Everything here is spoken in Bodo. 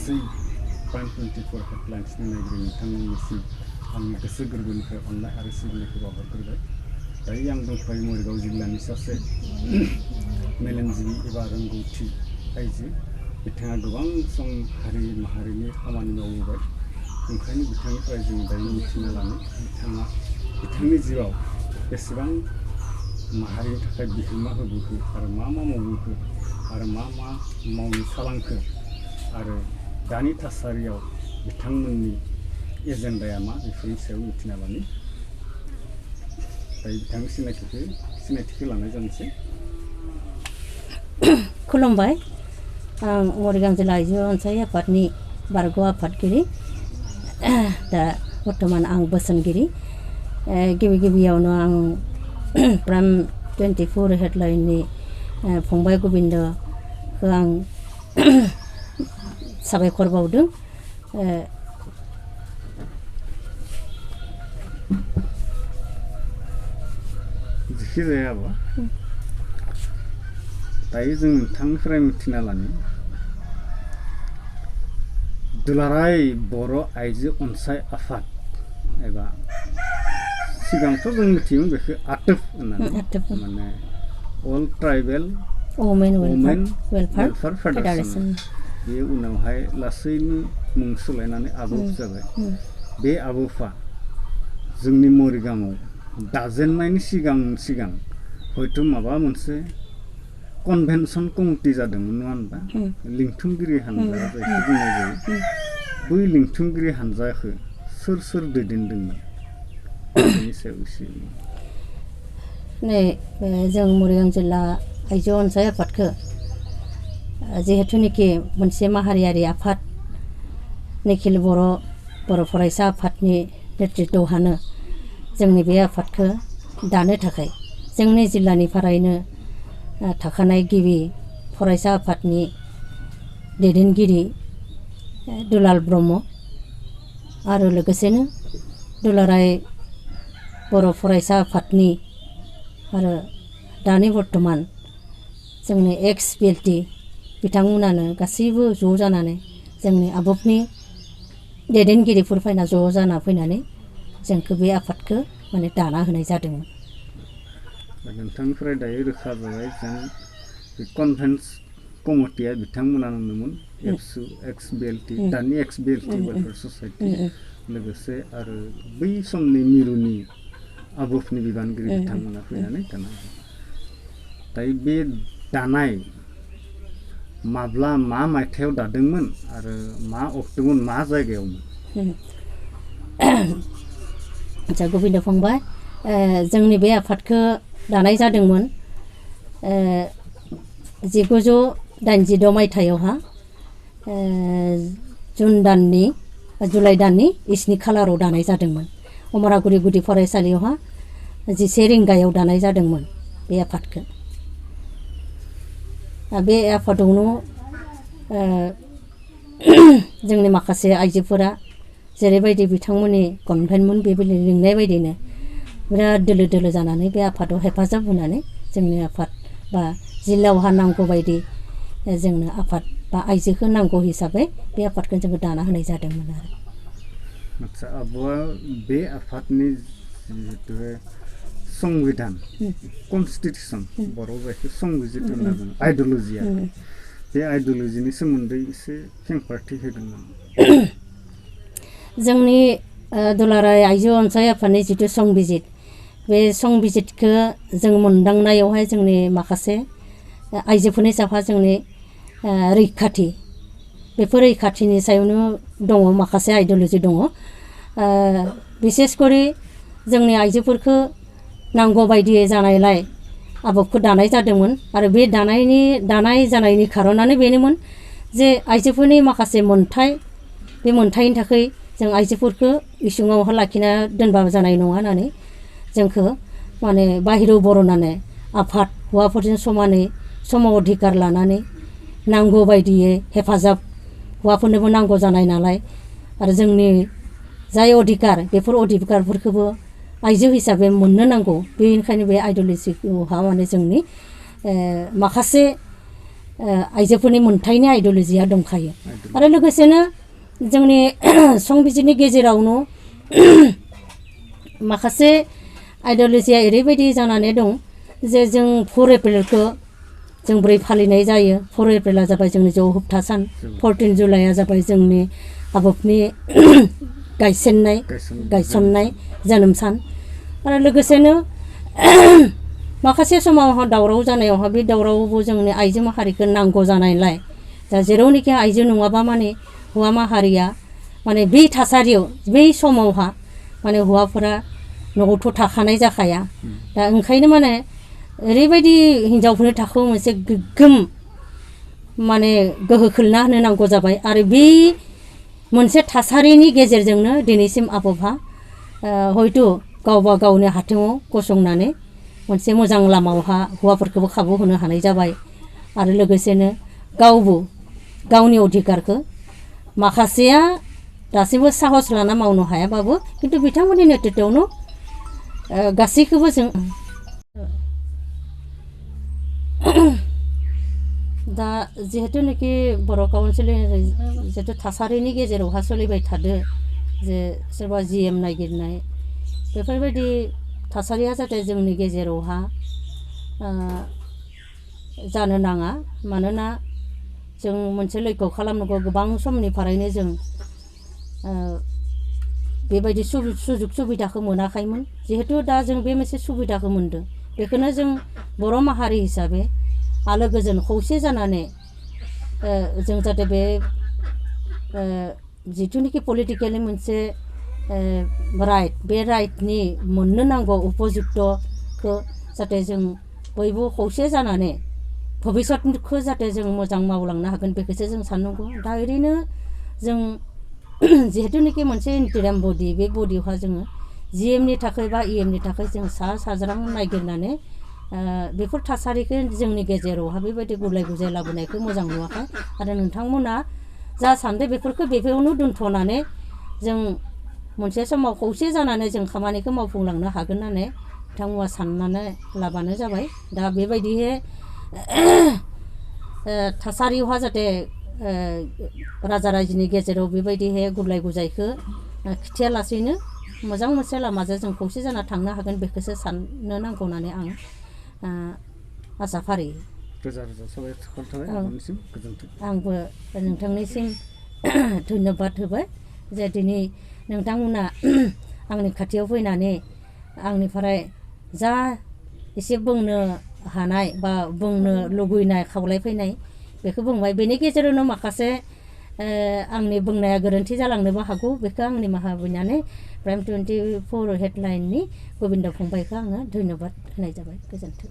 गासै पॉइंट 24 हेडलाइन्सनि नायगिरि नोंथांमोननिसिम आंनि गोसो गोरबोनिफ्राय अननाय आरो सिबिनायखौ बावहरग्रोबाय। दायो आं दंफायो मरिगाव जिल्लानि सासे मेलेमजिबि एबा रोंगौथि आइजो। बिथाङा गोबां सम हारि माहारिनि खामानि मावबोबाय। ओंखायनो बिथांनिफ्राय जों दायो मिथिना लानो बिथाङा बिथांनि जिउआव बेसेबां माहारिनि थाखाय बिहोमा होबोखो आरो मा मावबोखो आरो मा मावनो खालामखो आरो दानि थासारियाव बिथांमोननि एजेन्डाया मा बेफोरनि सायाव मिथिना लानो। दायो बिथांनि सिनायथिखौ लानाय जानोसै। खुलुमबाय। आं मरिगाव जिल्ला आइजो अनसाय आफादनि बारग' आफादगिरि। दा बर्तमान आं बोसोनगिरि। गिबियावनो आं प्राइम 24 हेडलाइननि फंबाय गबिन्दखौ आं साबायखर बावदों। जिखि जायाबा दायो जों नोंथांनिफ्राय मिथिना लानो दुलाराय बर' आइजो अनसाय आफाद एबा सिगांथ' जों मिथियोमोन बेखौ आटोफ होननानै माने अल ट्राइबेल वुमेन वेलफेयार फेडारेसन। बे उनावहाय लासैनो मुं सोलायनानै आब'द जाबाय। बे आब'फा जोंनि मरिगावआव दाजेननायनि सिगां हयथ' माबा मोनसे कनभेनसन कमिटि जादोंमोन नङा होनबा? लिंथुमगिरि हानजा जायखौ बुंनाय जायो। बै लिंथुमगिरि हानजाखौ सोर दैदेनदोंमोन बेनि सायाव एसे जों मरिगाव जिल्ला आइजो अनसाय आफादखौ जिहेथुनिखि मोनसे माहारियारि आफाद निखिल बर' फरायसा आफादनि नेतृत्वहानो जोंनि बे आफादखौ दानो थाखाय जोंनि जिल्लानिफ्रायनो थाखानाय गिबि फरायसा आफादनि दैदेनगिरि दुलाल ब्रह्म आरो लोगोसेनो दुलाराय बर' फरायसा आफादनि आरो दानि बर्तमान जोंनि एक्स बिएलटि बिथांमोनानो गासैबो ज' जानानै जोंनि आब'दनि दैदेनगिरिफोर फैना ज' जाना फैनानै जोंखौ बे आफादखौ माने दाना होनाय जादोंमोन। नोंथांनिफ्राय दायो रोखा जाबाय जों बे कनभेन्स कमिटिया बिथांमोनानोमोन एबसु एक्स बिएलटि दानि एक्स बिएलटि वेलफेयार ससाइटि लोगोसे आरो बै समनि मिरुनि आब'फनि बिबानगिरि बिथांमोना फैनानै दाना दायो बे दानाय माब्ला मा मायथाइयाव दादोंमोन आरो मा अक्ट'मोन मा जायगायावमोन? आচ্ছা गबिन्द फंबाय, जोंनि बे आफादखौ दानाय जादोंमोन 1986 मायथाइयावहा जुलाइ दाननि 2 खालाराव दानाय जादोंमोन। अमरागुरि गुदि फरायसालियावहा 11 रिंगायाव दानाय जादोंमोन बे आफादखौ। बे आफादावनो जोंनि माखासे आइजोफोरा जेरैबायदि बिथांमोननि कनभेन्टमोन बेबायदि लिंनाय बायदिनो बिराद दोलो जानानै बे आफादाव हेफाजाब होनानै जोंनि आफाद बा जिल्लायावहा नांगौ बायदि जोंनो आफाद बा आइजोखौ नांगौ हिसाबै बे आफादखौ जोङो दाना होनाय जादोंमोन आरो। आচ্ছা आब'आ बे आफादनि जिहेतु संबिधान कनस्टिटिउसन बर' जायखौ संबिजित होनना बुङो आइडिय'ल'जिया बे आइडिय'ल'जिनि सोमोन्दै एसे खेंफारथि होगोन नामा? जोंनि दुलाराय आइजो अनसाय आफादनि जिथु संबिजित बे संबिजितखौ जों मोनदांनायावहाय जोंनि माखासे आइजोफोरनि सायावहा जोंनि रैखाथि बेफोर रैखाथिनि सायावनो दङ माखासे आइडिय'ल'जि दङ। बिसेसकरि जोंनि आइजोफोरखौ नांगौ बायदियै जानायलाय आब'दखौ दानाय जादोंमोन आरो बे दानाय जानायनि खारनानो बेनोमोन जे आइजोफोरनि माखासे मोनथाय बे मोनथायनि थाखाय जों आइजोफोरखौ इसिङावहा लाखिना दोनबाबो जानाय नङा होननानै जोंखौ माने बाहेरायाव बर'नानै आफाद हौवाफोरजों सम अधिकार लानानै नांगौ बायदियै हेफाजाब हौवाफोरनोबो नांगौ जानाय नालाय आरो जोंनि जाय अधिकार बेफोर अधिकारफोरखौबो आइजो हिसाबै मोननो नांगौ। बेनिखायनो बे आइडिय'ल'जिखौहा माने जोंनि माखासे आइजोफोरनि मोनथायनि आइडिय'लजिया दंखायो आरो लोगोसेनो जोंनि संबिजिरनि गेजेरावनो माखासे आइडिय'लजिया ओरैबायदि जानानै दं जे जों 4 एप्रिलखौ जों 4 फालिनाय जायो 4 एप्रिला जाबाय जोंनि जौहोबथा सान 14 जुलाइआ जाबाय जोंनि आब'दनि गायसननाय जोनोम सान आरो लोगोसेनो माखासे समावहा दावराव जानायावहा बे दावरावबो जोंनि आइजो माहारिखौ नांगौ जानायलाय दा जेरावनोखि आइजो नङाबा माने हौवा माहारिया माने बे थासारियाव बै समावहा माने हौवाफोरा न'आवथ' थाखानाय जाखाया दा ओंखायनो माने ओरैबायदि हिनजावफोरनि थाखाय मोनसे गोग्गोम माने गोहो खोलना होनो नांगौ जाबाय आरो बे मोनसे थासारिनि गेजेरजोंनो दिनैसिम आब'हा हयथ' गावबा गावनि हाथिङाव गसंनानै मोनसे मोजां लामायावहा हौवाफोरखौबो खाबु होनो हानाय जाबाय आरो लोगोसेनो गावबो गावनि अधिकारखौ माखासेया दासिमबो साहस लाना मावनो हायाबाबो खिन्थु बिथांमोननि नेतृत्वआवनो गासैखौबो जों दा जिहेतुनोखि बर' काउन्सिलनि जिहेतु थासारिनि गेजेरावहा सोलिबाय थादो जे सोरबा GM नागिरनाय बेफोरबायदि थासारिया जाहाथे जोंनि गेजेरावहा जानो नाङा मानोना जों मोनसे लक्ष्य खालामनांगौ गोबां समनिफ्रायनो जों बेबायदि सुजुग सुबिदाखौ मोनाखैमोन जिहेतु दा जों बे मोनसे सुबिदाखौ मोनदों बेखौनो जों बर' माहारि हिसाबै आलो गोजोन खौसे जानानै जों जाहाथे बे जिथुनिखि पलिटिकेलि मोनसे राइट बे राइटनि मोननो नांगौ उपयुक्तखौ जाहाथे जों बयबो खौसे जानानै भबिष्यतखौ जाहाथे जों मोजां मावलांनो हागोन बेखौसो जों साननांगौ दा ओरैनो जों जिहेतुनिखि मोनसे इन्टारिम बडि बे बडियावहा जोङो GMनि थाखाय बा EMनि थाखाय जों साज्रां नागिरनानै बेफोर थासारिखौ जोंनि गेजेरावहा बेबायदि गुलाय गुजाय लाबोनायखौ मोजां नुवाखै आरो नोंथांमोना जा सानदों बेफोरखौ बेयावनो दोनथ'नानै जों मोनसे समाव खौसे जानानै जों खामानिखौ मावफुंलांनो हागोन होननानै बिथांमोना साननानै लाबानो जाबाय दा बेबायदिहै थासारियावहा जाहाथे राजा रायजोनि गेजेराव बेबायदिहै गुलाय गुजायखौ खिथियालासेनो मोजां मोनसे लामाजों जों खौसे जाना थांनो हागोन बेखौसो साननो नांगौ होननानै आं आसा फारियो आंबो नोंथांनिसिम धन्यबाद होबाय जे दिनै नोंथांमोना आंनि खाथियाव फैनानै आंनिफ्राय जा एसे बुंनो हानाय बा बुंनो लुबैनाय खावलायफैनाय बेखौ बुंबाय बेनि गेजेरावनो माखासे आंनि बुंनाया गोरोन्थि जालांनोबो हागौ बेखौ आं निमाहा बिनानै प्राइम 24 हेडलाइननि गबिन्द फंबायखौ आङो धन्यबाद होनाय जाबाय गोजोन्थों